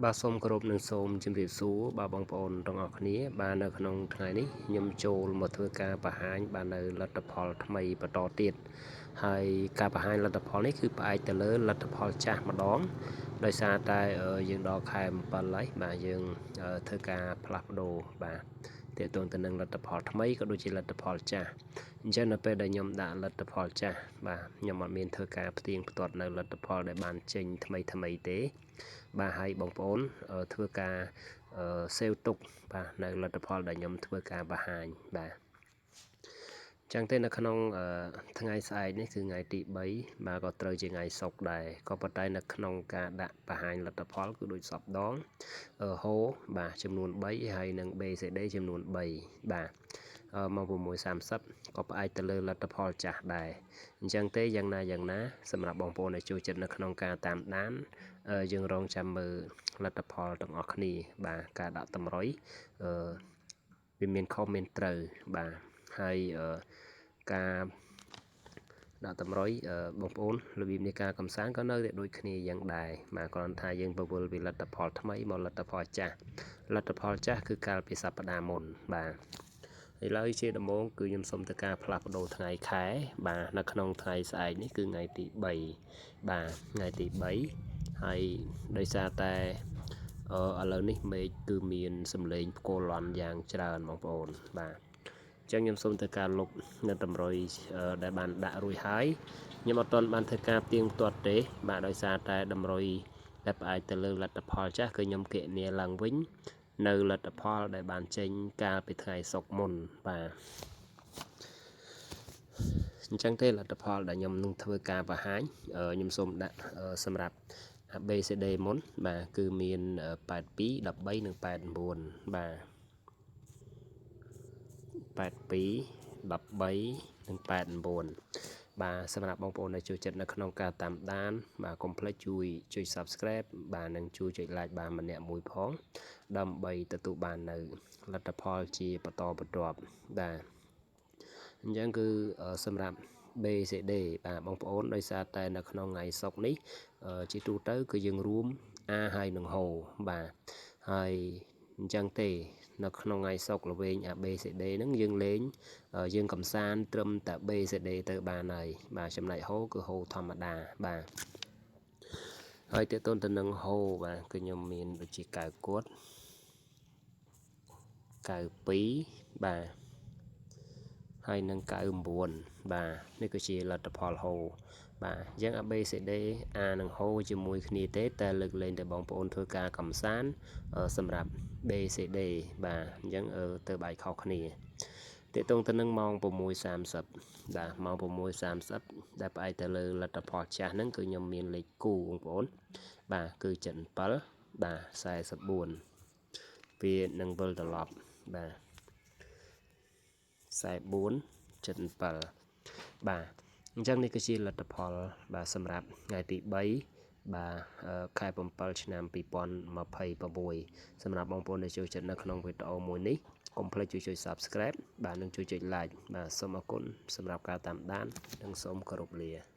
បាទសូមគោរពនិងសូមជម្រាបសួរបាទបងប្អូនទាំងអស់គ្នាបាទនៅក្នុងថ្ងៃនេះខ្ញុំចូលមកធ្វើការបង្ហាញបាទនៅលទ្ធផលថ្មីបន្តទៀតហើយការបង្ហាញលទ្ធផលនេះគឺផ្អែកទៅលើលទ្ធផលចាស់ម្ដងដោយសារតែយើងដល់ខែ7ហើយបាទយើងធ្វើការផ្លាស់ប្ដូរបាទទាក់ទងទៅនឹងលទ្ធផលថ្មីក៏ដូចជាលទ្ធផលចាស់អញ្ចឹងនៅពេលដែលខ្ញុំដាក់លទ្ធផលចាស់បាទខ្ញុំអត់មានធ្វើការផ្ទៀងផ្ទាត់នៅលទ្ធផលដែលបានចេញថ្មីថ្មីទេបាទហើយបងប្អូនធ្វើការ save ទុកបាទនៅលទ្ធផលដែលខ្ញុំធ្វើការបង្ហាញបាទចឹងទេនៅក្នុងថ្ងៃស្អែកនេះគឺថ្ងៃទី3បាទក៏ត្រូវជាថ្ងៃសុក្រដែរក៏ប៉ុន្តែនៅក្នុងការដាក់បង្ហាញលទ្ធផលគឺដូចសពដងហូបាទចំនួន3ហើយនិង BCD ចំនួន3បាទម៉ោង6:30ក៏ផ្អែកទៅលើលទ្ធផលចាស់ដែរអញ្ចឹងទេយ៉ាងណាយ៉ាងណាសម្រាប់បងប្អូនដែលចូលចិត្តនៅក្នុងការតាមដានយើងរងចាំមើលលទ្ធផលទាំងអស់គ្នាបាទការដាក់តម្រុយអឺវាមានខុសមានត្រូវបាទហើយការដាក់តម្រុយបងប្អូនរបៀបនៃការកំសាន្តក៏នៅតែដូចគ្នាយ៉ាងដែរបាទគ្រាន់ថាយើងពវល់ពីលទ្ធផលថ្មីមកលទ្ធផលចាស់លទ្ធផលចាស់គឺកាលពីសប្តាហ៍មុនបាទឥឡូវជាដំបូងគឺខ្ញុំសូមធ្វើការផ្លាស់ប្ដូរថ្ងៃខែបាទនៅក្នុងថ្ងៃស្អែកនេះគឺថ្ងៃទី3បាទថ្ងៃទី3ហើយដោយសារតែអឺឥឡូវនេះមេឃគឺមានសម្លេងផ្គរលាន់យ៉ាងច្រើនបងប្អូនបាទអញ្ចឹងខ្ញុំសូមធ្វើការលុបនៅតម្រុយដែលបានដាក់រួចហើយខ្ញុំអត់ទាន់បានធ្វើការផ្ទៀងផ្ទាត់ទេបាទដោយសារតែតម្រុយដែលផ្អែកទៅលើលទ្ធផលចាស់គឺខ្ញុំគណនាឡើងវិញនៅលទ្ធផលដែលបានចេញកាលពីថ្ងៃសុក្រមុនបាទអញ្ចឹងទេលទ្ធផលដែលខ្ញុំនឹងធ្វើការបង្ហាញខ្ញុំសូមដាក់សម្រាប់ ABCD មុនបាទគឺមាន82 13និង89បាទ82 13និង89បាទសម្រាប់បងប្អូនដែលចូលចិត្តនៅក្នុងការតាមដានបាទកុំភ្លេចជួយចុច Subscribe បាទនិងជួយចុច Like បាទម្នាក់មួយផងដើម្បីទទួលបាននៅលទ្ធផលជាបន្តបន្ទាប់បាទអញ្ចឹងគឺសម្រាប់ BCD បាទបងប្អូនដោយសារតែនៅក្នុងថ្ងៃសុក្រនេះជាទូទៅគឺយើងរួម A ហើយនឹងហូបាទហើយអញ្ចឹងទេនៅក្នុងថ្ងៃសុក្រល្វែង A B C D ហ្នឹងយើងលេងយើងកំសាន្តត្រឹមតែ B C D ទៅបានហើយបាទចំណែកហូគឺហូធម្មតាបាទហើយតើតូនទៅនឹងហូបាទគឺខ្ញុំមានដូចជាកៅគួត92បាទហើយនឹង99បាទនេះគឺជាលទ្ធផលហូបាទអញ្ចឹង ABCD A និងហូជាមួយគ្នាទេតែលើកលែងតែបងប្អូនធ្វើការកំសាន្តសម្រាប់ BCD បាទអញ្ចឹងទៅបែកខុសគ្នាទាក់ទងទៅនឹងម៉ោង6:30បាទម៉ោង6:30ដែលផ្អែកទៅលើលទ្ធផលចាស់ហ្នឹងគឺខ្ញុំមានលេខគូបងប្អូនបាទគឺ77បាទ44វានឹងវិលត្រឡប់បាទ44 77បាទអញ្ចឹងនេះគឺជាលទ្ធផលបាទសម្រាប់ថ្ងៃទី3បាទខែ7ឆ្នាំ2026សម្រាប់បងប្អូនដែលចូលចិត្តនៅក្នុងវីដេអូមួយនេះកុំភ្លេចជួយចុច Subscribe បាទនិងជួយចុច Like បាទសូមអរគុណសម្រាប់ការតាមដាននិងសូមគោរពលា។